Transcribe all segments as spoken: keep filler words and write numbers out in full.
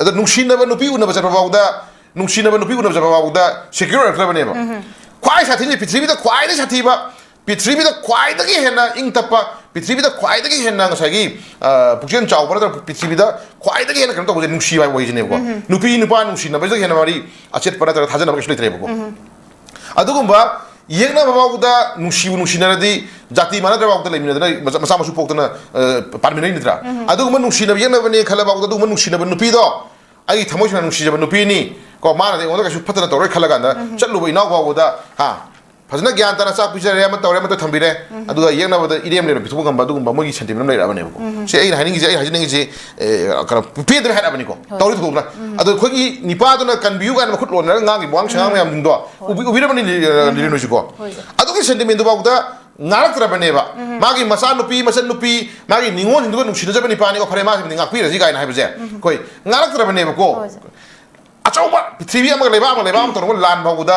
ꯑꯗꯣ ꯅꯨꯡꯁꯤꯅꯕ ꯅꯨꯄꯤ ꯎꯅꯕ ꯆꯠꯄ ꯐꯥꯎꯗ, ꯅꯨꯡꯁꯤꯅꯕ ꯅꯨꯄꯤ ꯎꯅꯕ ꯆꯠꯄ ꯐꯥꯎꯗ ꯁꯦꯀ꯭ꯌꯨꯔ ꯑꯣꯏꯔꯛꯇ꯭ꯔꯕꯅꯦꯕ꯫ ꯈ꯭ꯋꯥꯏ ꯁꯥꯊꯤꯁꯦ, ꯄ꯭ꯔꯤꯊꯤꯕꯤꯗ ꯈ꯭ꯋꯥꯏꯗꯒꯤ ꯁꯥꯊꯤꯕ, ꯄ꯭ꯔꯤꯊꯤꯕꯤꯗ ꯈ꯭ꯋꯥꯏꯗꯒꯤ ꯍꯦꯟꯅ ꯏꯪ ꯇꯞꯄ, ꯄ꯭ꯔꯤꯊꯤꯕꯤꯗ ꯈ꯭ꯋꯥꯏꯗꯒꯤ ꯍꯦꯟꯅ ꯉꯁꯥꯏꯒꯤ, ꯑ, ꯄꯨꯛꯆꯦꯜ ꯆꯥꯎꯕ ꯅꯠꯇ꯭ꯔꯒ ꯄ꯭ꯔꯤꯊꯤꯕꯤꯗ ꯈ꯭ꯋꯥꯏꯗꯒꯤ ꯍꯦꯟꯅ ꯀꯩꯅꯣ ꯇꯧꯕꯁꯦ ꯅꯨꯡꯁꯤꯕ ꯍꯥꯏꯕ ꯋꯥꯍꯩꯁꯤꯅꯦꯕꯀꯣ꯫ ꯅꯨꯄꯤ ꯅꯨꯄꯥ ꯅꯨꯡꯁꯤꯅꯕꯁꯤꯗꯒꯤ ꯍꯦꯟꯅ ꯃꯔꯤ ꯑꯆꯦꯠꯄ ꯅꯠꯇ꯭ꯔꯒ ꯊꯥꯖꯅꯕ ꯀꯩꯁꯨ ꯂꯩꯇ꯭ꯔꯦꯕꯀꯣ꯫ ꯑꯗꯨꯒꯨꯝꯕ ꯌꯦꯛꯅꯕ ꯐꯥꯎꯕꯗ ꯅꯨꯡꯁꯤꯕꯨ ꯅꯨꯡꯁꯤꯅꯔꯗꯤ ꯖꯥꯇꯤ ꯃꯥꯟꯅꯗ꯭ꯔ ꯐꯥꯎꯗ ꯂꯩꯃꯤꯟꯅꯗꯅ ꯃꯆꯥ, ꯃꯆꯥ ꯃꯁꯨ ꯄꯣꯛꯇꯅ, ꯑ, ꯄꯥꯟꯃꯤꯟꯅꯩ ꯅꯠꯇ꯭ꯔꯥ? ꯑꯗꯨꯒꯨꯝꯕ ꯅꯨꯡꯁꯤꯅꯕ ꯌꯦꯛꯅꯕꯅꯦ ꯈꯜꯂ ꯐꯥꯎꯗ ꯑꯗꯨꯒꯨꯝꯕ ꯅꯨꯡꯁꯤꯅꯕ ꯅꯨꯄꯤꯗꯣ ꯑꯩꯒꯤ ꯊꯃꯣꯏ ꯁꯦꯡꯅ ꯅꯨꯡꯁꯤꯖꯕ ꯅꯨꯄꯤꯅꯤ ꯀꯣ, ꯃꯥꯅꯗꯤ ꯑꯩꯉꯣꯟꯗ ꯀꯩꯁꯨ ꯐꯠꯇꯅ ꯇꯧꯔꯣꯏ ꯈꯜꯂ ꯀꯥꯟꯗ ꯆꯠꯂꯨꯕ ꯏꯅꯥꯎ ꯐꯥꯎꯕꯗ, ꯍꯥ, ꯐꯖꯅ ꯒ꯭ꯌꯥꯟ ꯇꯥꯅ ꯆꯥꯛ ꯄꯤꯖꯔꯦ, ꯑꯃ ꯇꯧꯔꯦ, ꯑꯃ ꯇꯧꯔꯦ ꯊꯝꯕꯤꯔꯦ, ꯑꯗꯨꯒ ꯌꯦꯛꯅꯕꯗ ꯏꯔꯦꯝ ꯂꯩꯔꯝ ꯄꯤꯊꯣꯛꯄ ꯉꯝꯕ ꯑꯗꯨꯒꯨꯝꯕ ꯃꯣꯏꯒꯤ ꯁꯦꯟꯇꯤꯃꯦꯟ ꯑꯃ ꯂꯩꯔꯛꯑꯕꯅꯦꯕꯀꯣ꯫ ꯁꯤ ꯑꯩꯅ ꯍꯥꯏꯅꯤꯡꯉꯤꯁꯦ, ꯑꯩ ꯍꯥꯏꯖꯅꯤꯡꯉꯤꯁꯦ, ꯑꯦ, ꯀꯩꯅꯣ, ꯄꯦꯟꯗꯕ ꯍꯥꯏꯔꯛꯑꯕꯅꯤꯀꯣ꯫ ꯍꯣꯏ꯫ ꯇꯧꯔꯤ ꯊꯧꯗꯣꯛꯅ꯫ ꯑꯗꯣ ꯑꯩꯈꯣꯏꯒꯤ ꯅꯤꯄꯥꯗꯨꯅ ꯀꯟꯕꯤꯌꯨ ꯀꯥꯏꯅ ꯃꯈꯨꯠ ꯂꯣꯟꯅꯔꯒ ꯉꯥꯡꯉꯤꯕ ꯋꯥꯉꯥꯡ ꯁꯉꯥꯡ ꯃꯌꯥꯝꯁꯤꯡꯗꯣ ꯎꯕꯤ-, ꯎꯕꯤꯔꯕꯅꯤ ꯂꯤ-, ꯂꯤꯔꯦꯟ ꯍꯣꯏꯁꯤꯀꯣ꯫ ꯍꯣꯏ꯫ ꯑꯗꯨꯒꯤ ꯁꯦꯟꯇꯤꯃꯦꯟꯗꯨꯐꯥꯎꯗ ꯉꯥꯡꯂꯛꯇ꯭ꯔꯕꯅꯦꯕ꯫ ꯃꯥꯒꯤ ꯃꯆꯥꯅꯨꯄꯤ, ꯃꯆꯟꯅꯨꯄꯤ, ꯃꯥꯒꯤ ꯅꯤꯉꯣꯜꯁꯤꯡꯗꯨꯒ ꯅꯨꯡꯁꯤꯅꯖꯕ ꯅꯤꯄꯥꯅꯤꯀꯣ, ꯐꯔꯦ, ꯃꯥꯁꯤꯃꯗꯤ ꯉꯥꯛꯄꯤꯔꯁꯤ ꯀꯥꯏꯅ ꯍꯥꯏꯕꯁꯦ ꯑꯩꯈꯣꯏ ꯉꯥꯡꯂꯛꯇ꯭ꯔꯕꯅꯦꯕꯀꯣ꯫ ꯍꯣꯏ꯫ ꯑꯆꯧꯕ ꯄ꯭ꯔꯤꯊꯤꯕꯤ ꯑꯃꯒ ꯂꯩꯕꯥꯛ ꯑꯃꯒ ꯂꯩꯕꯥꯛ ꯑꯃ ꯇꯧꯔꯒ ꯂꯥꯟ ꯐꯥꯎꯕꯗ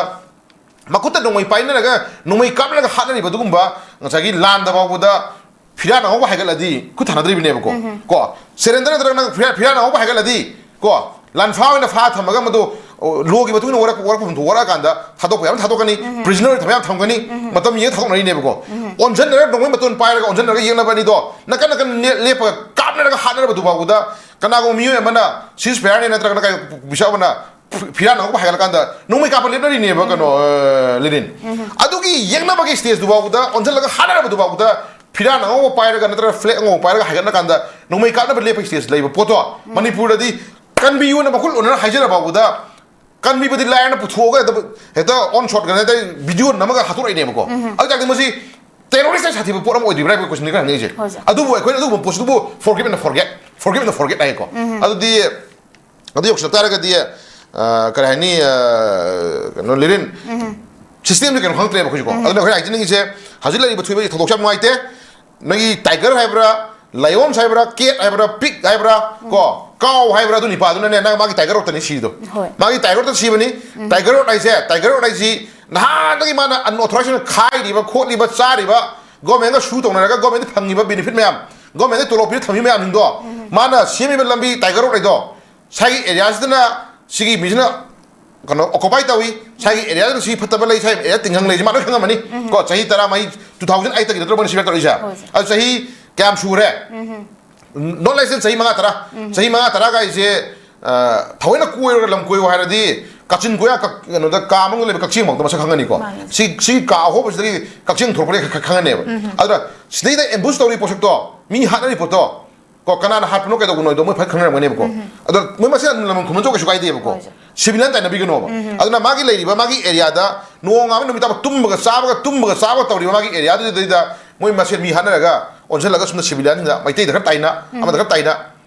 ꯃꯈꯨꯠꯇ ꯅꯣꯡꯃꯩ ꯄꯥꯏꯅꯔꯒ, ꯅꯣꯡꯃꯩ ꯀꯥꯞꯅꯔꯒ ꯍꯥꯠꯅꯔꯤꯕ ꯑꯗꯨꯒꯨꯝꯕ ꯉꯁꯥꯏꯒꯤ ꯂꯥꯟꯗ ꯐꯥꯎꯕꯗ ꯐꯤꯔꯥꯟ ꯑꯉꯧꯕ ꯍꯥꯏꯒꯠꯂꯗꯤ ꯈꯨꯠ ꯊꯥꯅꯗ꯭ꯔꯤꯕꯅꯦꯕꯀꯣ꯫ ꯀꯣ, ꯁꯦꯔꯦꯟꯗꯔ ꯅꯠꯇ꯭ꯔꯒ ꯅꯪ ꯐꯤꯔꯥ-, ꯐꯤꯔꯥꯟ ꯑꯉꯧꯕ ꯍꯥꯏꯒꯠꯂꯗꯤ, ꯀꯣ, ꯂꯥꯟꯐꯥ ꯑꯣꯏꯅ ꯐꯥ ꯊꯝꯃꯒ ꯃꯗꯨ, ꯑꯣ, ꯂꯣꯒꯤ ꯃꯇꯨꯡ ꯏꯟꯅ ꯋꯥꯔꯛꯄ, ꯋꯥꯔꯛꯄ ꯐꯝꯗꯣ ꯋꯥꯔꯛꯑꯀꯥꯟꯗ ꯊꯥꯗꯣꯛꯄ ꯌꯥꯝ ꯊꯥꯗꯣꯛꯀꯅꯤ, ꯄ꯭ꯔꯤꯖꯅꯔ ꯊꯝꯕ ꯌꯥꯝ ꯊꯝꯒꯅꯤ, ꯃꯇꯝ ꯌꯦꯡꯉ ꯊꯥꯗꯣꯛꯅꯔꯤꯅꯦꯕꯀꯣ꯫ ꯑꯣꯟꯁꯤꯟꯅꯔꯒ ꯅꯣꯡꯃꯩ ꯃꯇꯣꯟ ꯄꯥꯏꯔꯒ ꯑꯣꯟꯁꯤꯟꯅꯔꯒ ꯌꯦꯛꯅꯕ ꯑꯅꯤꯗꯣ ꯅꯥꯀꯟ ꯅꯥꯀꯟ ꯅꯦ-, ꯂꯦꯞꯄꯒ ꯀꯥꯞꯅꯔꯒ ꯍꯥꯠꯅꯔꯕꯗꯨ ꯐꯥꯎꯕꯗ ꯀꯅꯥꯒꯨꯝꯕ ꯃꯤꯑꯣꯏ ꯑꯃꯅ ꯁꯤꯁ ꯐꯌꯥꯔꯅꯦ ꯅꯠꯇ꯭ꯔꯒꯅ ꯀꯩ ꯕꯤꯁꯞ ꯑꯃꯅ ꯐꯤ-, ꯐꯤꯔꯥꯟ ꯑꯉꯧꯕ ꯍꯥꯏꯒꯠꯂꯀꯥꯟꯗ ꯅꯣꯡꯃꯩ ꯀꯥꯞꯄ ꯂꯦꯞꯅꯔꯤꯅꯦꯕ, ꯀꯩꯅꯣ, ꯑ, ꯂꯦꯅꯤꯟ꯫ ꯑꯗꯨꯒꯤ ꯌꯦꯛꯅꯕꯒꯤ ꯁ꯭ꯇꯦꯖꯇꯨ ꯐꯥꯎꯕꯗ, ꯑꯣꯟꯁꯤꯜꯂꯒ ꯍꯥꯠꯅꯔꯕꯗꯨ ꯐꯥꯎꯕꯗ ꯐꯤꯔꯥꯟ ꯑꯉꯧꯕ ꯄꯥꯏꯔꯒ ꯅꯠꯇ꯭ꯔꯒ ꯐ꯭ꯂꯦꯒ ꯑꯉꯧꯕ ꯄꯥꯏꯔꯒ ꯍꯥꯏꯒꯠꯅꯀꯥꯟꯗ ꯅꯣꯡꯃꯩ ꯀꯥꯞꯅꯕ ꯂꯦꯞꯄꯒꯤ ꯁ꯭ꯇꯦꯖ ꯂꯩꯕ ꯄꯣꯠꯇꯣ ꯃꯅꯤꯄꯨꯔꯗꯗꯤ ꯀꯟꯕꯤꯌꯨꯅ ꯃꯈꯨꯠ ꯑꯣꯟꯅꯔ ꯍꯥꯏꯖꯔ ꯐꯥꯎꯕꯗ ꯀꯟꯕꯤꯕꯗꯤ ꯂꯥꯏꯔꯅ ꯄꯨꯊꯣꯛꯑꯒ ꯍꯦꯛꯇ, ꯍꯦꯛꯇ ꯑꯣꯟ ꯁꯣꯠꯀꯅ ꯍꯦꯛꯇ ꯚꯤꯗꯤꯑꯣ ꯅꯝꯃꯒ ꯍꯥꯠꯇꯣꯔꯛꯏꯅꯦꯕꯀꯣ꯫ ꯑꯗꯨ ꯇꯥꯔꯗꯤ ꯃꯁꯤ ꯇꯦꯔꯣꯔꯤꯁꯇ ꯁꯥꯊꯤꯕ ꯄꯣꯠ ꯑꯃ ꯑꯣꯏꯗ꯭ꯔꯤꯕ꯭ꯔꯥ ꯍꯥꯏꯕ ꯀꯣꯏꯁꯟꯗꯤ ꯈꯔ ꯍꯪꯅꯤꯡꯉꯤꯁꯦ꯫ ꯍꯣꯏ, ꯁꯥꯔ꯫ ꯑꯗꯨꯕꯨ ꯑꯩꯈꯣꯏꯅ ꯑꯗꯨꯒꯨꯝꯕ ꯄꯣꯠꯁꯤꯗꯨꯕꯨ forgive and forget, forgive and forget ꯍꯥꯏꯌꯦꯀꯣ꯫ ꯑꯗꯨꯗꯤ ꯑꯗꯨ ꯌꯧꯁꯤꯜꯂꯛ ꯇꯥꯔꯒꯗꯤ, ꯑ, ꯀꯔꯤ ꯍꯥꯏꯅꯤ, ꯑ, ꯀꯩꯅꯣ, ꯂꯤꯔꯤꯟ, ꯁꯤꯁꯇꯦꯝꯁꯦ ꯀꯩꯅꯣ ꯈꯪꯗ꯭ꯔꯦꯕ ꯑꯩꯈꯣꯏꯁꯨꯀꯣ꯫ ꯑꯗꯨꯅ ꯑꯩꯈꯣꯏꯅ ꯍꯥꯏꯖꯅꯤꯡꯉꯤꯁꯦ, ꯍꯧꯖꯤꯛ ꯂꯩꯔꯤꯕ ꯊꯣꯏꯕꯒꯤ ꯊꯧꯗꯣꯛꯁꯦ ꯌꯥꯝ ꯅꯨꯡꯉꯥꯏꯇꯦ꯫ ꯅꯪꯒꯤ ꯇꯥꯏꯒꯔ ꯍꯥꯏꯕ꯭ꯔꯥ, ꯂꯥꯏꯑꯣꯟꯁ ꯍꯥꯏꯕ꯭ꯔꯥ, ꯀꯦꯠ ꯍꯥꯏꯕ꯭ꯔꯥ, ꯄꯤꯛ ꯍꯥꯏꯕ꯭ꯔꯥ, ꯀꯣ, ꯀꯥꯎ ꯍꯥꯏꯕ꯭ꯔꯥ, ꯑꯗꯨ ꯅꯤꯄꯥꯗꯨꯅꯅꯦ, ꯅꯪ ꯃꯥꯒꯤ ꯇꯥꯏꯒꯔ ꯔꯣꯠꯇꯅꯤ ꯁꯤꯗꯣ꯫ ꯍꯣꯏ꯫ ꯃꯥꯒꯤ ꯇꯥꯏꯒꯔ ꯔꯣꯠꯇ ꯁꯤꯕꯅꯤ꯫ ꯇꯥꯏꯒꯔ ꯔꯣꯠ ꯍꯥꯏꯁꯦ, ꯇꯥꯏꯒꯔ ꯔꯣꯠ ꯍꯥꯏꯁꯤ ꯅꯍꯥꯟꯗꯒꯤ ꯃꯥꯅ unauthorized ꯑꯣꯏꯅ ꯈꯥꯏꯔꯤꯕ, ꯈꯣꯠꯂꯤꯕ, ꯆꯥꯔꯤꯕ, ꯒꯣꯔꯃꯦꯟꯒ ꯁꯨ ꯇꯧꯅꯔꯒ ꯒꯣꯔꯃꯦꯟꯗ ꯐꯪꯉꯤꯕ ꯕꯦꯅꯤꯐꯤꯠ ꯃꯌꯥꯝ, ꯒꯣꯔꯃꯦꯟꯗ ꯇꯣꯂꯣꯞ ꯄꯤꯔ ꯊꯝꯃꯤ ꯃꯌꯥꯝꯁꯤꯡꯗꯣ, ꯃꯥꯅ ꯁꯦꯝꯃꯤꯕ ꯂꯝꯕꯤ ꯇꯥꯏꯒꯔ ꯔꯣꯠ ꯍꯥꯏꯗꯣ, ꯁ꯭ꯋꯥꯏꯒꯤ ꯑꯦꯔꯤꯌꯥꯁꯤꯗꯅ ꯁꯤꯒꯤ ꯃꯤꯁꯤꯅ ꯀꯩꯅꯣ ꯑꯣꯀꯨꯄꯥꯏ ꯇꯧꯏ, ꯁ꯭ꯋꯥꯏꯒꯤ ꯑꯦꯔꯤꯌꯥꯗꯅ ꯁꯤ ꯐꯠꯇꯕ ꯂꯩ, ꯁ꯭ꯋꯥꯏ ꯑꯦꯔꯤꯌꯥ ꯇꯤꯡꯈꯪ ꯂꯩꯁꯦ ꯃꯥ ꯂꯣꯏ ꯈꯪꯉꯝꯃꯅꯤ꯫ ꯀꯣ, ꯆꯍꯤ ꯇꯔꯥ ꯃꯔꯤ, ꯇꯨ ꯊꯥꯎꯖꯟ ꯑꯩꯠꯇꯒꯤ ꯅꯠꯇ꯭ꯔꯣ ꯃꯣꯏꯅ ꯁꯤꯐꯥꯏ ꯇꯧꯔꯛꯏꯁꯦ? ꯍꯣꯏ, ꯁꯥꯔ꯫ ꯑꯗꯨ ꯆꯍꯤ ꯀꯌꯥꯝ ꯁꯨꯔꯦ? Not less than ꯆꯍꯤ ꯃꯉꯥ ꯇꯔꯥ꯫ ꯆꯍꯤ ꯃꯉꯥ ꯇꯔꯥ ꯀꯥꯏꯁꯦ, ꯑ, ꯊꯑꯣꯏꯅ ꯀꯣꯏꯔꯒ ꯂꯝ ꯀꯣꯏꯌꯣ ꯍꯥꯏꯔꯗꯤ ꯀꯛꯆꯤꯡ ꯀꯣꯏꯌꯥ ꯀꯛ-, ꯀꯩꯅꯣꯗ ꯀꯥ ꯃꯅꯨꯡꯗ ꯂꯩꯕ ꯀꯛꯆꯤꯡ ꯐꯥꯎꯗ ꯃꯁꯛ ꯈꯪꯉꯅꯤꯀꯣ꯫ ꯃꯥꯅꯦ꯫ ꯁꯤ, ꯁꯤ ꯀꯥ ꯑꯍꯣꯕꯁꯤꯗꯒꯤ ꯀꯛꯆꯤꯡ ꯊꯣꯛꯂꯛꯄꯗꯒꯤ ꯈ-, ꯈ-, ꯈꯪꯉꯅꯦꯕ꯫ ꯑꯗꯨꯅ ꯁꯤꯗꯩꯗ ꯑꯦꯝꯕꯨꯁ ꯇꯧꯔꯤ ꯄꯣꯠꯁꯛꯇꯣ, ꯃꯤ ꯍꯥꯠꯅꯔꯤ ꯄꯣꯠꯇꯣ, ꯀꯣ, ꯀꯅꯥꯅ ꯍꯥꯠꯄꯅꯣ ꯀꯩꯗꯧꯕꯅꯣ ꯍꯥꯏꯗꯣ ꯃꯣꯏ ꯐꯖꯅ ꯈꯪꯅꯔꯝꯒꯅꯦꯕꯀꯣ꯫ ꯑꯗꯣ ꯃꯣꯏ ꯃꯁꯦꯟ ꯑꯗꯨꯝ ꯂꯃꯟ ꯈꯨꯝꯅ ꯆꯠꯈꯤꯁꯨ ꯀꯥꯏꯗꯦꯕꯀꯣ꯫ ꯍꯣꯏ, ꯁꯥꯔ꯫ ꯁꯤꯚꯤꯂꯤꯌꯟ ꯇꯥꯏꯅꯕꯤꯒꯅꯣꯕ꯫ ꯑꯗꯨꯅ ꯃꯥꯒꯤ ꯂꯩꯔꯤꯕ ꯃꯥꯒꯤ ꯑꯦꯔꯤꯌꯥꯗ ꯅꯣꯡꯉꯥꯟꯕ ꯅꯨꯃꯤꯠ ꯇꯥꯕ ꯇꯨꯝꯕꯒ ꯆꯥꯕꯒ ꯇꯨꯝꯕꯒ ꯆꯥꯕꯒ ꯇꯧꯔꯤꯕ ꯃꯥꯒꯤ ꯑꯦꯔꯤꯌꯥꯗꯨꯗꯩꯗ ꯃꯣꯏ ꯃꯁꯦꯟ ꯃꯤ ꯍꯥꯠꯅꯔꯒ ꯑꯣꯟꯁꯤꯜꯂꯒ ꯁꯣꯝꯗ ꯁꯤꯚꯤꯂꯤꯌꯟꯁꯤꯡꯗ ꯃꯩꯇꯩꯗ ꯈꯔ ꯇꯥꯏꯅ, ꯑꯃꯗ ꯈꯔ ꯇꯥꯏꯅ,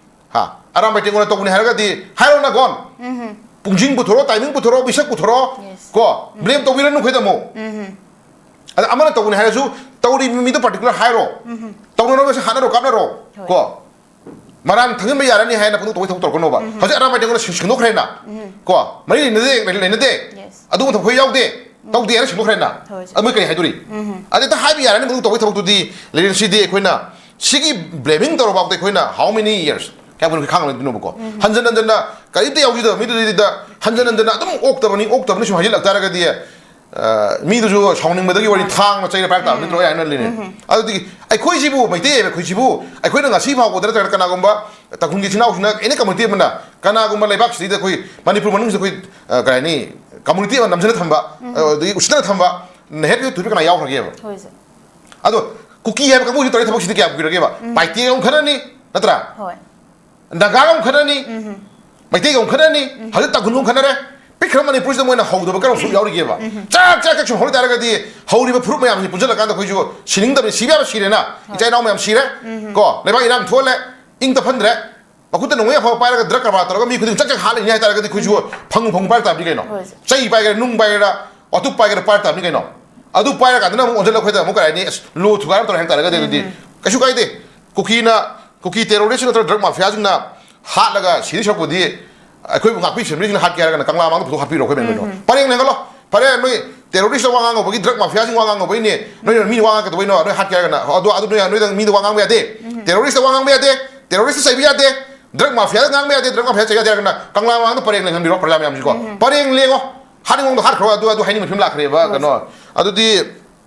ꯍꯥ, ꯑꯔꯥꯝꯕꯥꯏ ꯇꯦꯡꯒꯣꯅ ꯇꯧꯕꯅꯤ ꯍꯥꯏꯔꯒꯗꯤ ꯍꯥꯏꯔꯣ ꯅꯒꯣꯟ꯫ ꯄꯨꯡꯖꯤꯡ ꯄꯨꯊꯣꯔꯛꯑꯣ, ꯇꯥꯏꯃꯤꯡ ꯄꯨꯊꯣꯔꯛꯑꯣ, ꯃꯤꯁꯛ ꯄꯨꯊꯣꯔꯛꯑꯣ꯫ Yes. ꯀꯣ, ꯕ꯭ꯂꯦꯝ ꯇꯧꯕꯤꯔꯅꯨ ꯑꯩꯈꯣꯏꯗ ꯑꯃꯨꯛ꯫ ꯑꯗ ꯑꯃꯅ ꯇꯧꯕꯅꯤ ꯍꯥꯏꯔꯁꯨ ꯇꯧꯔꯤꯕ ꯃꯤꯗꯣ ꯄꯥꯔꯇꯤꯀꯨꯂꯔ ꯍꯥꯏꯔꯣ꯫ ꯇꯧꯅꯔꯒꯁꯨ ꯍꯥꯠꯅꯔꯣ, ꯀꯥꯞꯅꯔꯣ꯫ ꯍꯣꯏ꯫ ꯀꯣ, ꯃꯔꯥꯟ ꯊꯪꯖꯤꯟꯕ ꯌꯥꯔꯅꯤ ꯍꯥꯏꯅ ꯄꯪꯇꯧ ꯇꯧꯕꯩ ꯊꯕꯛ ꯇꯧꯔꯛꯀꯅꯣꯕ꯫ ꯍꯧꯖꯤꯛ ꯑꯔꯥꯝꯕꯥꯏ ꯇꯦꯡꯒꯣꯅ ꯁꯦꯡꯗꯣꯛꯈ꯭ꯔꯦꯅ꯫ ꯀꯣ, ꯃꯔꯤ ꯂꯩꯅꯗꯦ, ꯂꯩꯅꯗꯦ꯫ Yes. ꯑꯗꯨꯒꯨꯝꯕ ꯊꯕꯛ ꯑꯩꯈꯣꯏ ꯌꯥꯎꯗꯦ꯫ ꯇꯧꯗꯦ ꯍꯥꯏꯅ ꯁꯦꯡꯗꯣꯛꯈ꯭ꯔꯦꯅ꯫ ꯍꯣꯏ, ꯁꯥꯔ꯫ ꯑꯗꯨ ꯃꯣꯏ ꯀꯔꯤ ꯍꯥꯏꯗꯣꯔꯤ? ꯑꯗꯨ ꯍꯦꯛꯇ ꯍꯥꯏꯕ ꯌꯥꯔꯅꯤ ꯃꯗꯨ ꯇꯧꯕꯩ ꯊꯕꯛꯇꯨꯗꯤ꯫ ꯂꯩꯔꯦꯟꯁꯤꯗꯤ ꯑꯩꯈꯣꯏꯅ ꯁꯤꯒꯤ ꯕ꯭ꯂꯦꯃꯤꯡ ꯇꯧꯔꯕꯥꯎꯗ ꯑꯩꯈꯣꯏꯅ how many years? ꯀꯌꯥꯝ ꯀꯨꯏꯅ ꯈꯥꯡꯉꯝꯗꯣꯏꯅꯣꯕꯀꯣ? ꯍꯟꯖꯟ ꯍꯟꯖꯟꯅ ꯀꯔꯤꯝꯇ ꯌꯥꯎꯖꯗꯕ ꯃꯤꯗꯨꯗꯩꯗ ꯍꯟꯖꯟ ꯍꯟꯖꯟꯅ ꯑꯗꯨꯝ ꯑꯣꯛꯇꯕꯅꯤ, ꯑꯣꯛꯇꯕꯅꯤ ꯁꯨꯝ ꯍꯥꯏꯖꯤꯜꯂꯛ ꯇꯥꯔꯒꯗꯤ, ꯑ, ꯃꯤꯗꯨꯁꯨ ꯁꯥꯎꯅꯤꯡꯕꯗꯒꯤ ꯋꯥꯔꯤ ꯊꯥꯡꯅ ꯆꯩꯅ ꯄꯥꯏꯔꯛ ꯇꯥꯕ ꯅꯠꯇ꯭ꯔꯣ? ꯑꯩ ꯍꯥꯏꯅ ꯂꯩꯅꯤ꯫ ꯑꯗꯨꯗꯤ ꯑꯩꯈꯣꯏꯁꯤꯕꯨ, ꯃꯩꯇꯩ ꯍꯥꯏꯕ ꯑꯩꯈꯣꯏꯁꯤꯕꯨ, ꯑꯩꯈꯣꯏꯅ ꯉꯁꯤ ꯐꯥꯎꯕꯗ ꯅꯠꯇ꯭ꯔꯒ ꯀꯅꯥꯒꯨꯝꯕ ꯇꯥꯡꯈꯨꯜꯒꯤ ꯏꯆꯤꯟ ꯏꯅꯥꯎꯁꯤꯡꯅ, ꯑꯦꯅꯤ ꯀꯝꯃꯨꯅꯤꯇꯤ ꯑꯃꯅ ꯀꯅꯥꯒꯨꯝꯕ ꯂꯩꯕꯥꯛꯁꯤꯗ ꯑꯩꯈꯣꯏ ꯃꯅꯤꯄꯨꯔ ꯃꯅꯨꯡꯁꯤꯗ ꯑꯩꯈꯣꯏ, ꯑ, ꯀꯔꯤ ꯍꯥꯏꯅꯤ, ꯀꯝꯃꯨꯅꯤꯇꯤ ꯑꯃ ꯅꯝꯁꯤꯜꯂ ꯊꯝꯕ, ꯑ, ꯑꯗꯒꯤ ꯎꯁꯤꯠꯇꯅ ꯊꯝꯕ, ꯅꯦꯍꯦꯠ ꯊꯨꯕꯤ ꯀꯅꯥ ꯌꯥꯎꯈ꯭ꯔꯒꯦꯕ? ꯍꯣꯏ, ꯁꯥꯔ꯫ ꯑꯗꯣ ꯀꯨꯀꯤ ꯍꯥꯏꯕ ꯀꯥꯡꯕꯨꯁꯤ ꯇꯧꯔꯤ ꯊꯕꯛꯁꯤꯗꯤ ꯀꯌꯥꯝ ꯀꯨꯏꯔꯒꯦꯕ? ꯄꯥꯏꯇꯦꯒ ꯑꯃꯨꯛ ꯈꯠꯅꯅꯤ, ꯅꯠꯇ꯭ꯔꯥ? ꯍꯣꯏ꯫ ꯅꯥꯒꯥꯒ ꯑꯃꯨꯛ ꯈꯠꯅꯅꯤ, ꯃꯩꯇꯩꯒ ꯑꯃꯨꯛ ꯈꯠꯅꯅꯤ, ꯍꯧꯖꯤꯛ ꯇꯥꯡꯈꯨꯜꯒ ꯑꯃꯨꯛ ꯈꯠꯅꯔꯦ꯫ ꯄꯤꯛꯈ꯭ꯔ ꯃꯅꯤꯄꯨꯔꯁꯤꯗ ꯃꯣꯏꯅ ꯍꯧꯗꯕ ꯀꯔꯝꯕ ꯁꯔꯨꯛ ꯌꯥꯎꯔꯤꯒꯦꯕ? ꯆꯥꯛ ꯆꯥꯛ ꯆꯥꯛ ꯁꯨꯝ ꯍꯧꯔ ꯇꯥꯔꯒꯗꯤ ꯍꯧꯔꯤꯕ ꯐꯨꯔꯨꯞ ꯃꯌꯥꯝꯁꯤ ꯄꯨꯟꯁꯤꯜꯂꯀꯥꯟꯗ ꯑꯩꯈꯣꯏꯁꯨ ꯁꯤꯅꯤꯡꯗꯕꯅꯤ, ꯁꯤꯕ ꯌꯥꯕ ꯁꯤꯔꯦꯅ, ꯏꯆꯥ ꯏꯅꯥꯎ ꯃꯌꯥꯝ ꯁꯤꯔꯦ, ꯀꯣ, ꯂꯩꯕꯥꯛ ꯏꯔꯥꯡ ꯊꯣꯛꯍꯜꯂꯦ, ꯏꯪ ꯇꯞꯍꯟꯗ꯭ꯔꯦ, ꯃꯈꯨꯠꯇ ꯅꯣꯡꯃꯩ ꯑꯐꯕ ꯄꯥꯏꯔꯒ ꯗ꯭ꯔꯒ ꯀꯔꯕꯥꯔ ꯇꯧꯔꯒ ꯃꯤ ꯈꯨꯗꯤꯡ ꯆꯥꯛ ꯆꯥꯛ ꯍꯥꯠꯂꯤꯅꯤ ꯍꯥꯏꯇꯥꯔꯒꯗꯤ ꯑꯩꯈꯣꯏꯁꯨ ꯐꯪꯉꯨ ꯐꯪꯉꯨ ꯄꯥꯏꯔ ꯇꯥꯕꯅꯤ ꯀꯩꯅꯣ? ꯍꯣꯏ꯫ ꯆꯩ ꯄꯥꯏꯒꯦꯔꯥ, ꯅꯨꯡ ꯄꯥꯏꯒꯦꯔꯥ, ꯋꯥꯇꯨꯞ ꯄꯥꯏꯒꯦꯔꯥ ꯄꯥꯏꯔ ꯇꯥꯕꯅꯤ ꯀꯩꯅꯣ? ꯑꯗꯨ ꯄꯥꯏꯔꯀꯥꯟꯗꯅ ꯑꯃꯨꯛ ꯑꯣꯟꯁꯤꯜꯂꯒ ꯑꯩꯈꯣꯏꯗ ꯑꯃꯨꯛ ꯀꯔꯤ ꯍꯥꯏꯅꯤ, ꯑꯁ, ꯂꯣ ꯊꯨꯒꯥꯏꯔ ꯇꯧꯔꯦ ꯍꯥꯏꯕ ꯇꯥꯔꯒꯗꯤ ꯑꯗꯨꯗꯤ ꯀꯩꯁꯨ ꯀꯥꯏꯗꯦ꯫ ꯀꯨꯀꯤꯅ, ꯀꯨꯀꯤ ꯇꯦꯔꯣꯔꯤꯁ ꯅꯠꯇ꯭ꯔꯒ ꯗ꯭ꯔꯒ ꯃꯥꯐꯤꯌꯥꯁꯤꯡꯅ ꯍꯥꯠꯂꯒ ꯁꯤꯗꯤ ꯁꯔꯨꯛꯄꯨꯗꯤ ꯑꯩꯈꯣꯏꯕꯨ ꯉꯥꯛꯄꯤ ꯁꯦꯟꯕꯤꯁꯤꯡꯅ ꯍꯥꯠꯀꯦ ꯍꯥꯏꯔꯒꯅ ꯀꯪꯂꯥ ꯃꯥꯡꯗ ꯄꯨꯊꯣꯛ ꯍꯥꯠꯄꯤꯔꯣ ꯑꯩꯈꯣꯏ ꯃꯌꯥꯝꯗꯣ꯫ ꯄꯔꯦꯡ ꯂꯦꯡꯍꯜꯂꯣ꯫ ꯐꯔꯦ, ꯅꯣꯏ ꯇꯦꯔꯣꯔꯤꯁꯇ ꯋꯥ ꯉꯥꯡꯉꯨꯕꯒꯤ, ꯗ꯭ꯔꯒ ꯃꯥꯐꯤꯌꯥꯁꯤꯡ ꯋꯥ ꯉꯥꯡꯉꯨꯕꯒꯤꯅꯦ, ꯅꯣꯏ ꯃꯤ ꯋꯥ ꯉꯥꯡꯉꯛꯀꯗꯧꯕꯩꯅꯣ, ꯅꯣꯏ ꯍꯥꯠꯀꯦ ꯍꯥꯏꯔꯒꯅ꯫ ꯑꯗꯣ ꯑꯗꯨ ꯅꯣꯏ, ꯅꯣꯏꯗꯪ ꯃꯤꯗ ꯋꯥ ꯉꯥꯡꯕ ꯌꯥꯗꯦ꯫ ꯇꯦꯔꯣꯔꯤꯁꯇ ꯋꯥ ꯉꯥꯡꯕ ꯌꯥꯗꯦ꯫ ꯇꯦꯔꯣꯔꯤꯁꯇ ꯆꯩꯕ ꯌꯥꯗꯦ꯫ ꯗ꯭ꯔꯒ ꯃꯥꯐꯤꯌꯥꯗ ꯉꯥꯡꯕ ꯌꯥꯗꯦ, ꯗ꯭ꯔꯒ ꯃꯥꯐꯤꯌꯥ ꯆꯩ ꯌꯥꯗꯦ ꯍꯥꯏꯔꯒꯅ ꯀꯪꯂꯥ ꯃꯃꯥꯡꯗ ꯄꯔꯦꯡ ꯂꯦꯡꯍꯟꯕꯤꯔꯣ ꯄ꯭ꯔꯖꯥ ꯃꯌꯥꯝꯁꯤꯀꯣ꯫ ꯄꯔꯦꯡ ꯂꯦꯡꯉꯣ꯫ ꯍꯥꯠꯅꯤꯡꯕꯗꯣ ꯍꯥꯠꯈ꯭ꯔꯣ꯫ ꯑꯗꯨ ꯑꯗꯨ ꯍꯥꯏꯅꯤꯡꯕ ꯐꯤꯂꯝ ꯂꯥꯛꯈ꯭ꯔꯦꯕ꯫ ꯀꯩꯅꯣ, ꯑꯗꯨꯗꯤ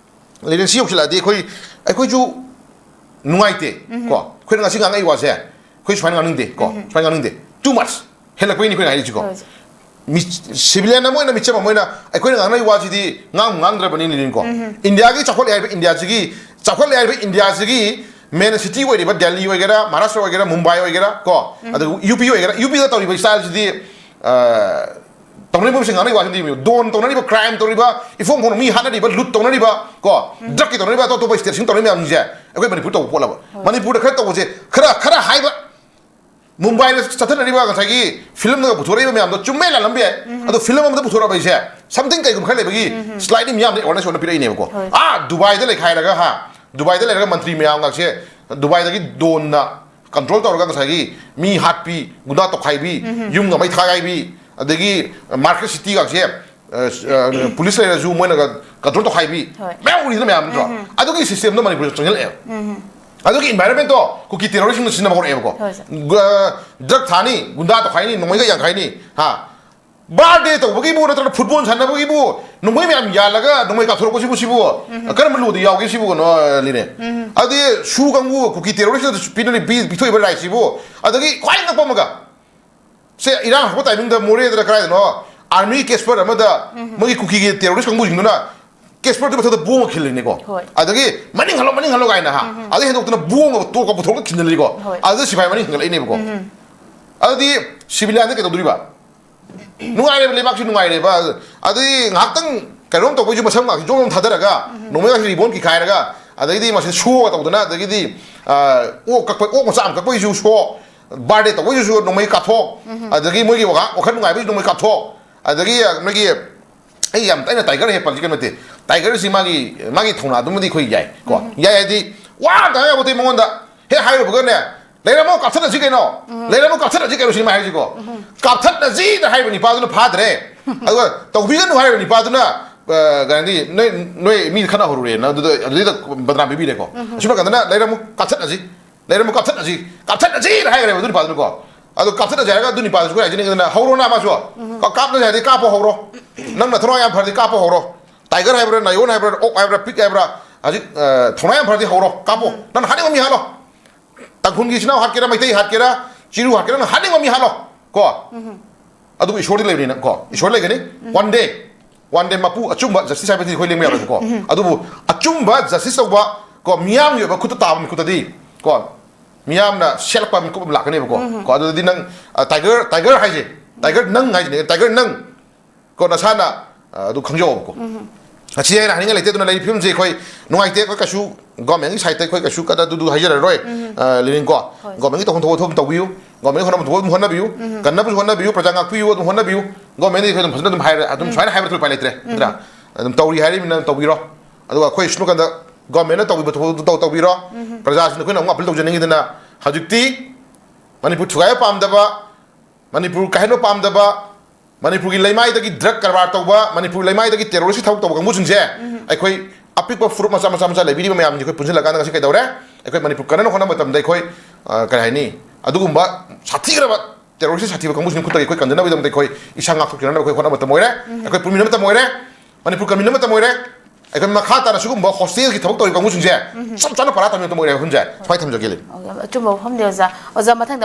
ꯂꯤꯔꯦꯟꯁꯤ ꯌꯧꯁꯤꯜꯂꯛꯑꯗꯤ ꯑꯩꯈꯣꯏ, ꯑꯩꯈꯣꯏꯁꯨ ꯅꯨꯡꯉꯥꯏꯇꯦ꯫ ꯀꯣ, ꯑꯩꯈꯣꯏꯅ ꯉꯁꯤ ꯉꯥꯡꯉꯛꯏ ꯋꯥꯁꯦ ꯑꯩꯈꯣꯏ ꯁꯨꯃꯥꯏꯅ ꯉꯥꯡꯅꯤꯡꯗꯦ꯫ ꯀꯣ, ꯁꯨꯃꯥꯏꯅ ꯉꯥꯡꯅꯤꯡꯗꯦ꯫ Too much ꯍꯦꯜꯂꯛꯄꯩꯅꯤ ꯑꯩꯈꯣꯏꯅ ꯍꯥꯏꯔꯤꯁꯤꯀꯣ꯫ ꯍꯣꯏ꯫ ꯃꯤ-, ꯁꯤꯚꯤꯂꯤꯌꯟ ꯑꯃ ꯑꯣꯏꯅ, ꯃꯤꯆꯝ ꯑꯃ ꯑꯣꯏꯅ ꯑꯩꯈꯣꯏꯅ ꯉꯥꯡꯅꯔꯤꯕ ꯋꯥꯁꯤꯗꯤ ꯉꯥꯡ ꯉꯥꯡꯗ꯭ꯔꯕꯅꯤꯅꯀꯣ꯫ ꯏꯟꯗꯤꯌꯥꯒꯤ ꯆꯥꯎꯈꯠꯂꯦ ꯍꯥꯏꯔꯤꯕ ꯏꯟꯗꯤꯌꯥꯁꯤꯒꯤ, ꯆꯥꯎꯈꯠꯂꯦ ꯍꯥꯏꯔꯤꯕ ꯏꯟꯗꯤꯌꯥꯁꯤꯒꯤ ꯃꯦꯟ ꯁꯤꯇꯤ ꯑꯣꯏꯔꯤꯕ ꯗꯦꯜꯂꯤ ꯑꯣꯏꯒꯦꯔꯥ, ꯃꯍꯥꯔꯥꯁꯇ꯭ꯔ ꯑꯣꯏꯒꯦꯔꯥ, ꯃꯨꯝꯕꯥꯏ ꯑꯣꯏꯒꯦꯔꯥ, ꯀꯣ, ꯑꯗꯨꯒ ꯌꯨ ꯄꯤ ꯑꯣꯏꯒꯦꯔꯥ, ꯌꯨ ꯄꯤꯗ ꯇꯧꯔꯤꯕ ꯏꯁꯇꯥꯏꯜꯁꯤꯗꯤ, ꯑ, ꯇꯧꯅꯔꯤꯕꯁꯤꯡ ꯉꯥꯡꯅꯔꯤꯕ ꯋꯥꯁꯤꯗꯤ ꯗꯣꯟ ꯇꯧꯅꯔꯤꯕ, ꯀ꯭ꯔꯥꯏꯝ ꯇꯧꯔꯤꯕ, ꯏꯐꯣꯡ ꯐꯣꯡꯅ ꯃꯤ ꯍꯥꯠꯅꯔꯤꯕ, ꯂꯨꯠ ꯇꯧꯅꯔꯤꯕ, ꯀꯣ, ꯗ꯭ꯔꯒꯀꯤ ꯇꯧꯅꯔꯤꯕ, ꯑꯇꯣꯞ ꯑꯇꯣꯞꯄ ꯁ꯭ꯇꯦꯠꯁꯤꯡ ꯇꯧꯅꯔꯤꯕ ꯃꯌꯥꯝꯁꯤꯡꯁꯦ ꯑꯩꯈꯣꯏ ꯃꯅꯤꯄꯨꯔ ꯇꯧꯕ ꯄꯣꯠꯂꯕ? ꯍꯣꯏ꯫ ꯃꯅꯤꯄꯨꯔꯗ ꯈꯔ ꯇꯧꯕꯁꯦ, ꯈꯔ, ꯈꯔ ꯍꯥꯏꯕ, ꯃꯨꯝꯕꯥꯏꯗ ꯆꯠꯊꯅꯔꯤꯕ ꯉꯁꯥꯏꯒꯤ ꯐꯤꯂꯝꯗꯒ ꯄꯨꯊꯣꯔꯛꯏꯕ ꯃꯌꯥꯝꯗꯣ ꯆꯨꯝꯃꯦ ꯂꯥꯜꯂꯝꯕ ꯌꯥꯏ꯫ ꯑꯗꯣ ꯐꯤꯂꯝ ꯑꯃꯗ ꯄꯨꯊꯣꯔꯛꯑꯕ ꯑꯩꯁꯦ something ꯀꯩꯒꯨꯝꯕ ꯈꯔ ꯂꯩꯕꯒꯤ slightly ꯃꯤꯌꯥꯝꯗ awareness ꯑꯣꯏꯅ ꯄꯤꯔꯛꯏꯅꯦꯕꯀꯣ꯫ ꯍꯣꯏ꯫ ꯑꯥ ꯗꯨꯕꯥꯏꯗ ꯂꯩꯈꯥꯏꯔꯒ, ꯍꯥ, ꯗꯨꯕꯥꯏꯗ ꯂꯩꯔꯒ ꯃꯟꯇ꯭ꯔꯤ ꯃꯌꯥꯝꯒꯁꯦ ꯗꯨꯕꯥꯏꯗꯒꯤ ꯗꯣꯟꯅ control ꯇꯧꯔꯒ ꯉꯁꯥꯏꯒꯤ ꯃꯤ ꯍꯥꯠꯄꯤ, ꯒꯨꯟꯗꯥ ꯇꯧꯈꯥꯏꯕꯤ, ꯌꯨꯝꯒ ꯃꯩ ꯊꯥꯒꯥꯏꯕꯤ, ꯑꯗꯒꯤ ꯃꯥꯔꯀꯦꯠ ꯁꯤꯇꯤꯒꯁꯦ, ꯑ, ꯑ, ꯄꯨꯂꯤꯁ ꯂꯩꯔꯁꯨ ꯃꯣꯏꯅꯒ control ꯇꯧꯈꯥꯏꯕꯤ, ꯍꯣꯏ꯫ ꯃꯌꯥꯝ ꯎꯔꯤꯗꯅ ꯃꯌꯥꯝ ꯅꯠꯇ꯭ꯔꯣ? ꯑꯗꯨꯒꯤ systemꯗꯣ ꯃꯅꯤꯄꯨꯔꯗ ꯆꯪꯁꯤꯜꯂꯛꯑꯦꯕ꯫ ꯑꯗꯨꯒꯤ environmentꯇꯣ ꯀꯨꯀꯤ terroristꯁꯤꯡꯅ ꯁꯤꯖꯤꯟꯅꯕ ꯍꯧꯔꯛꯑꯦꯕꯀꯣ꯫ ꯍꯣꯏ, ꯁꯥꯔ꯫ ꯒ-, drug ꯊꯥꯅꯤ, ꯒꯨꯟꯗꯥ ꯇꯧꯈꯥꯏꯅꯤ, ꯅꯣꯡꯃꯩꯒ ꯌꯥꯡꯈꯥꯏꯅꯤ, ꯍꯥ? Birthday ꯇꯧꯕꯒꯤꯕꯨ ꯅꯠꯇ꯭ꯔꯒ football ꯁꯥꯟꯅꯕꯒꯤꯕꯨ ꯅꯣꯡꯃꯩ ꯃꯌꯥꯝ ꯌꯥꯜꯂꯒ ꯅꯣꯡꯃꯩ ꯀꯥꯞꯊꯣꯔꯛꯄꯁꯤꯕꯨ, ꯁꯤꯕꯨ ꯀꯔꯝꯕ ꯂꯣꯗ ꯌꯥꯎꯒꯦ ꯁꯤꯕꯨ, ꯀꯩꯅꯣ, ꯂꯤꯅꯦ? ꯑꯗꯨꯗꯤ ꯁꯨ ꯀꯥꯡꯕꯨ ꯀꯨꯀꯤ terroristꯇ ꯄꯤꯅꯔꯤ-, ꯄꯤ-, ꯄꯤꯊꯣꯛꯏꯕ rightꯁꯤꯕꯨ, ꯑꯗꯒꯤ ꯈ꯭ꯋꯥꯏ ꯉꯛꯄ ꯑꯃꯒ, ꯁꯦ, ꯏꯔꯥꯡ ꯍꯧꯔꯛꯄ timingꯗ ꯃꯣꯔꯦꯗꯔ ꯀꯗꯥꯏꯗꯅꯣ army camp ꯑꯃꯗ ꯃꯣꯏꯒꯤ ꯀꯨꯀꯤꯒꯤ terrorist ꯀꯥꯡꯕꯨꯁꯤꯡꯗꯨꯅ camp ꯃꯊꯛꯇ bomb ꯈꯤꯜꯂꯤꯅꯦꯀꯣ꯫ ꯍꯣꯏ꯫ ꯑꯗꯒꯤ "ꯃꯅꯤꯡ ꯍꯜꯂꯣ, ꯃꯅꯤꯡ ꯍꯜꯂꯣ" ꯀꯥꯏꯅ, ꯍꯥ, ꯑꯗꯩ ꯍꯦꯟꯗꯣꯛꯇꯅ bomb ꯇꯣꯛꯀ ꯄꯨꯊꯣꯛꯑꯒ ꯈꯤꯟꯖꯤꯜꯂꯤꯀꯣ꯫ ꯍꯣꯏ꯫ ꯑꯗꯨꯗ ꯁꯤꯐꯥꯏ ꯃꯅꯤꯡ ꯍꯟꯒꯠꯂꯛꯏꯅꯦꯕꯀꯣ꯫ ꯑꯗꯨꯗꯤ civilianꯗ ꯀꯩꯗꯧꯗꯣꯔꯤꯕ? ꯅꯨꯡꯉꯥꯏꯔꯦꯕ, ꯂꯩꯕꯥꯛꯁꯤ ꯅꯨꯡꯉꯥꯏꯔꯦꯕ꯫ ꯑꯗꯨꯗꯤ ꯉꯥꯏꯍꯥꯛꯇꯪ ꯀꯩꯅꯣꯝ ꯇꯧꯕꯩꯁꯨ ꯃꯁꯝ ꯉꯥꯛꯁꯤ ꯖꯣꯝ ꯖꯣꯝ ꯊꯥꯗꯔꯒ, ꯅꯣꯡꯃꯩ ꯉꯥꯛꯁꯤ ꯔꯤꯕꯣꯟ ꯀꯤꯈꯥꯏꯔꯒ, ꯑꯗꯒꯤꯗꯤ ꯃꯁꯤ ꯁꯣꯒ ꯇꯧꯗꯅ, ꯑꯗꯒꯤꯗꯤ, ꯑ, ꯑꯣꯛ ꯀꯛꯄ, ꯑꯣꯛ ꯃꯆꯥ ꯑꯃ ꯀꯛꯄꯒꯤꯁꯨ ꯁꯣ, birthday ꯇꯧꯕꯒꯤꯁꯨ ꯅꯣꯡꯃꯩ ꯀꯥꯞꯊꯣꯛ, ꯑꯗꯒꯤ ꯃꯣꯏꯒꯤ ꯋꯥꯈꯜ, ꯋꯥꯈꯜ ꯅꯨꯡꯉꯥꯏꯕꯒꯤꯁꯨ ꯅꯣꯡꯃꯩ ꯀꯥꯞꯊꯣꯛ, ꯑꯗꯒꯤ ꯅꯣꯏꯒꯤ, ꯑꯩ ꯌꯥꯝ ꯇꯣꯏꯅ tiger ꯍꯦꯛ ꯄꯜꯂꯤ ꯀꯩꯅꯣ ꯅꯠꯇꯦ, tigerꯁꯤ ꯃꯥꯒꯤ, ꯃꯥꯒꯤ ꯊꯧꯅꯥꯗꯨꯃꯗꯤ ꯑꯩꯈꯣꯏ ꯌꯥꯏ ꯀꯣ꯫ ꯌꯥꯏ ꯍꯥꯏꯗꯤ ꯋꯥ ꯑꯝꯇ ꯍꯥꯏꯕ ꯌꯥꯄꯣꯠꯇꯦ ꯃꯉꯣꯟꯗ꯫ ꯍꯦꯛ ꯍꯥꯏꯔꯨꯕꯒꯅꯦ, "ꯂꯩꯔꯝꯃꯣ, ꯀꯥꯞꯊꯠꯅꯁꯤ ꯀꯩꯅꯣ, ꯂꯩꯔꯝꯃꯣ, ꯀꯥꯞꯊꯠꯅꯁꯤ ꯀꯩꯅꯣ" ꯁꯤꯅꯤ ꯃꯥ ꯍꯥꯏꯁꯤꯀꯣ꯫ ꯀꯥꯞꯊꯠꯅꯁꯤꯅ ꯍꯥꯏꯕ ꯅꯤꯄꯥꯗꯨꯅ ꯐꯥꯗ꯭ꯔꯦ꯫ ꯑꯗꯨꯒ "ꯇꯧꯕꯤꯒꯅꯨ" ꯍꯥꯏꯔꯤꯕ ꯅꯤꯄꯥꯗꯨꯅ, ꯑ, ꯀꯩ ꯍꯥꯏꯅꯤ, "ꯅꯣꯏ, ꯅꯣꯏ ꯃꯤ ꯈꯠꯅ ꯍꯧꯔꯨꯔꯦꯅ" ꯑꯗꯨꯗ, ꯑꯗꯨꯗꯩꯗ ꯕꯗꯅꯥꯝ ꯄꯤꯕꯤꯔꯦꯀꯣ꯫ ꯑꯁꯨꯝ ꯀꯥꯟꯗꯅ "ꯂꯩꯔꯝꯃꯨ, ꯀꯥꯞꯊꯠꯅꯁꯤ, ꯂꯩꯔꯝꯃꯨ, ꯀꯥꯞꯊꯠꯅꯁꯤ, ꯀꯥꯞꯊꯠꯅꯁꯤꯅ ꯍꯥꯏꯈ꯭ꯔꯦꯕ ꯑꯗꯨ ꯅꯨꯄꯥꯗꯨꯅꯀꯣ꯫ ꯑꯗꯨ ꯀꯥꯞꯊꯠꯅꯁꯤ ꯍꯥꯏꯔꯒ ꯑꯗꯨ ꯅꯨꯄꯥꯗꯨꯁꯨ ꯑꯩꯈꯣꯏ ꯍꯥꯏꯖꯅꯤꯡꯉꯤꯗꯅ, ꯍꯧꯔꯣꯅ ꯃꯥꯁꯨ꯫ ꯀꯥꯞꯅꯁꯤ ꯍꯥꯏꯔꯗꯤ ꯀꯥꯞꯄ ꯍꯧꯔꯣ꯫ ꯅꯪꯅ ꯊꯧꯅꯥ ꯌꯥꯝ ꯐꯔꯗꯤ ꯀꯥꯞꯄ ꯍꯧꯔꯣ꯫ ꯇꯥꯏꯒꯔ ꯍꯥꯏꯕ꯭ꯔꯥ, ꯅꯥꯏꯌꯣꯟ ꯍꯥꯏꯕ꯭ꯔꯥ, ꯑꯣꯛ ꯍꯥꯏꯕ꯭ꯔꯥ, ꯄꯤꯛ ꯍꯥꯏꯕ꯭ꯔꯥ, ꯍꯧꯖꯤꯛ ꯊꯧꯅꯥ ꯌꯥꯝ ꯐꯔꯗꯤ ꯍꯧꯔꯣ, ꯀꯥꯞꯄꯣ꯫ ꯅꯪꯅ ꯍꯥꯠꯅꯤꯡꯕ ꯃꯤ ꯍꯥꯠꯂꯣ꯫ ꯇꯥꯡꯈꯨꯜꯒꯤ ꯏꯆꯤꯟ ꯏꯅꯥꯎ ꯍꯥꯠꯀꯦꯔꯥ, ꯃꯩꯇꯩ ꯍꯥꯠꯀꯦꯔꯥ, ꯆꯤꯔꯨ ꯍꯥꯠꯀꯦꯔꯥ, ꯅꯪ ꯍꯥꯠꯅꯤꯡꯕ ꯃꯤ ꯍꯥꯠꯂꯣ ꯀꯣ꯫ ꯑꯗꯨꯕꯨ ꯏꯁꯣꯔꯗꯤ ꯂꯩꯕꯅꯤꯅ ꯀꯣ, ꯏꯁꯣꯔ ꯂꯩꯒꯅꯤ꯫ One day, one day ꯃꯄꯨ ꯑꯆꯨꯝꯕ ꯖꯁꯇꯤꯁ ꯍꯥꯏꯕꯗꯤ ꯑꯩꯈꯣꯏ ꯂꯦꯡꯕ ꯌꯥꯔꯣꯏꯕꯀꯣ꯫ ꯑꯗꯨꯕꯨ ꯑꯆꯨꯝꯕ ꯖꯁꯇꯤꯁ ꯇꯧꯕ ꯀꯣ, ꯃꯤꯌꯥꯝꯒꯤ ꯑꯣꯏꯕ ꯈꯨꯠꯇ ꯇꯥꯕ ꯃꯤꯈꯨꯠꯇꯗꯤ ꯀꯣ, ꯃꯤꯌꯥꯝꯅ ꯁꯦꯠꯂꯛꯄ ꯃꯤꯀꯨꯞ ꯑꯃ ꯂꯥꯛꯀꯅꯦꯕꯀꯣ꯫ ꯀꯣ, ꯑꯗꯨꯗꯗꯤ ꯅꯪ, ꯇꯥꯏꯒꯔ, ꯇꯥꯏꯒꯔ ꯍꯥꯏꯁꯦ, ꯇꯥꯏꯒꯔ ꯅꯪ ꯍꯥꯏꯁꯤꯅꯦ, ꯇꯥꯏꯒꯔ ꯅꯪ ꯀꯣ, ꯅꯁꯥꯅ ꯑꯗꯨ ꯈꯪꯖꯧꯕꯀꯣ꯫ ꯑꯁꯤ ꯑꯩꯅ ꯍꯥꯏꯅꯤꯡꯉꯥꯏ ꯂꯩꯇꯦ꯫ ꯑꯗꯨꯅ ꯂꯩꯔꯤꯕ ꯐꯤꯕꯝꯁꯦ ꯑꯩꯈꯣꯏ ꯅꯨꯡꯉꯥꯏꯇꯦ꯫ ꯑꯩꯈꯣꯏ ꯀꯩꯁꯨ ꯒꯣꯔꯃꯦꯟꯒꯤ ꯁꯥꯏꯠꯇ ꯑꯩꯈꯣꯏ ꯀꯩꯁꯨ ꯀꯗꯥ ꯑꯗꯨꯗꯨ ꯍꯥꯏꯖꯔꯔꯣꯏ꯫ ꯂꯤꯔꯤꯡꯀꯣ, ꯒꯣꯔꯃꯦꯟꯒꯤ ꯇꯧꯐꯝ ꯊꯣꯛꯄ ꯑꯗꯨꯝ ꯇꯧꯕꯤꯌꯨ꯫ ꯒꯣꯔꯃꯦꯟꯒꯤ ꯍꯣꯠꯅꯐꯝ ꯊꯣꯛꯄ ꯑꯗꯨꯝ ꯍꯣꯠꯅꯕꯤꯌꯨ꯫ ꯀꯟꯅꯕꯁꯨ ꯍꯣꯠꯅꯕꯤꯌꯨ, ꯄ꯭ꯔꯖꯥ ꯉꯥꯛꯄꯤꯌꯨ ꯑꯗꯨꯝ ꯍꯣꯠꯅꯕꯤꯌꯨ꯫ ꯒꯣꯔꯃꯦꯟꯗꯤ ꯑꯩꯈꯣꯏ ꯑꯗꯨꯝ ꯐꯖꯅ ꯑꯗꯨꯝ ꯍꯥꯏꯔꯦ, ꯑꯗꯨꯝ ꯁꯨꯃꯥꯏꯅ ꯍꯥꯏꯕ ꯎꯄꯥꯏ ꯂꯩꯇ꯭ꯔꯦ ꯅꯠꯇ꯭ꯔꯥ? ꯑꯗꯨꯝ ꯇꯧꯔꯤ ꯍꯥꯏꯔꯤꯕꯅꯤꯅ ꯑꯗꯨꯝ ꯇꯧꯕꯤꯔꯣ꯫ ꯑꯗꯨꯒ ꯑꯩꯈꯣꯏ ꯁꯨꯝ ꯀꯥꯟꯗ ꯒꯣꯔꯃꯦꯟꯅ ꯇꯧꯕꯤꯕ ꯊꯕꯛꯇꯨ ꯇꯧ ꯇꯧꯕꯤꯔꯣ꯫ ꯄ꯭ꯔꯖꯥꯁꯤꯡꯅ ꯑꯩꯈꯣꯏꯅ ꯑꯃꯨꯛ ꯑꯄꯤꯜ ꯇꯧꯖꯅꯤꯡꯉꯤꯗꯅ, ꯍꯧꯖꯤꯛꯇꯤ ꯃꯅꯤꯄꯨꯔ ꯊꯨꯒꯥꯏꯕ ꯄꯥꯝꯗꯕ, ꯃꯅꯤꯄꯨꯔ ꯀꯥꯏꯍꯟꯕ ꯄꯥꯝꯗꯕ, ꯃꯅꯤꯄꯨꯔꯒꯤ ꯂꯩꯃꯥꯏꯗꯒꯤ ꯗ꯭ꯔꯒ ꯀꯔꯕꯥꯔ ꯇꯧꯕ, ꯃꯅꯤꯄꯨꯔꯒꯤ ꯂꯩꯃꯥꯏꯗꯒꯤ ꯇꯦꯔꯣꯔꯤꯁꯀꯤ ꯊꯕꯛ ꯇꯧꯕ ꯀꯥꯡꯕꯨꯁꯤꯡꯁꯦ ꯑꯩꯈꯣꯏ ꯑꯄꯤꯛꯄ ꯐꯨꯔꯨꯞ ꯃꯆꯥ ꯃꯆꯥ ꯃꯆꯥ ꯂꯩꯕꯤꯔꯤꯕ ꯃꯌꯥꯝꯁꯦ ꯑꯩꯈꯣꯏ ꯄꯨꯟꯁꯤꯜꯂꯀꯥꯟꯗ ꯉꯁꯤ ꯀꯩꯗꯧꯔꯦ? ꯑꯩꯈꯣꯏ ꯃꯅꯤꯄꯨꯔ ꯀꯟꯅꯅꯕ ꯍꯣꯠꯅꯕ ꯃꯇꯝꯗ ꯑꯩꯈꯣꯏ, ꯑ, ꯀꯔꯤ ꯍꯥꯏꯅꯤ, ꯑꯗꯨꯒꯨꯝꯕ ꯁꯥꯊꯤꯈ꯭ꯔꯕ ꯇꯦꯔꯣꯔꯤꯁꯀꯤ ꯁꯥꯊꯤꯕ ꯀꯥꯡꯕꯨꯁꯤꯡ ꯈꯨꯠꯇꯒꯤ ꯑꯩꯈꯣꯏ ꯀꯟꯖꯅꯕꯒꯤꯗꯃꯛꯇ ꯑꯩꯈꯣꯏ ꯏꯁꯥ ꯉꯥꯛꯊꯣꯛꯆꯅꯕ ꯑꯩꯈꯣꯏ ꯍꯣꯠꯅꯕ ꯃꯇꯝ ꯑꯣꯏꯔꯦ꯫ ꯑꯩꯈꯣꯏ ꯄꯨꯟꯃꯤꯟꯅꯕ ꯃꯇꯝ ꯑꯣꯏꯔꯦ꯫ ꯃꯅꯤꯄꯨꯔ ꯀꯟꯃꯤꯟꯅꯕ ꯃꯇꯝ ꯑꯣꯏꯔꯦ꯫ ꯑꯩꯈꯣꯏ ꯃꯈꯥ ꯇꯥꯅ ꯁꯤꯒꯨꯝꯕ ꯍꯣꯁꯇꯦꯜꯒꯤ ꯊꯕꯛ ꯇꯧꯔꯤꯕ ꯀꯥꯡꯕꯨꯁꯤꯡꯁꯦ ꯆꯞ ꯆꯥꯅ ꯄꯔꯥ ꯇꯝꯃꯤꯟꯅꯕ ꯃꯇꯝ ꯑꯣꯏꯔꯦ꯫ ꯋꯥꯐꯝꯁꯦ ꯁꯨꯃꯥꯏꯅ ꯊꯝꯖꯒꯦ꯫ ꯑꯣ, ꯌꯥꯝ ꯑꯆꯨꯝꯕ ꯋꯥꯐꯝꯅꯤ ꯑꯣꯖꯥ꯫ ꯑꯣꯖꯥ, ꯃꯊꯪꯗ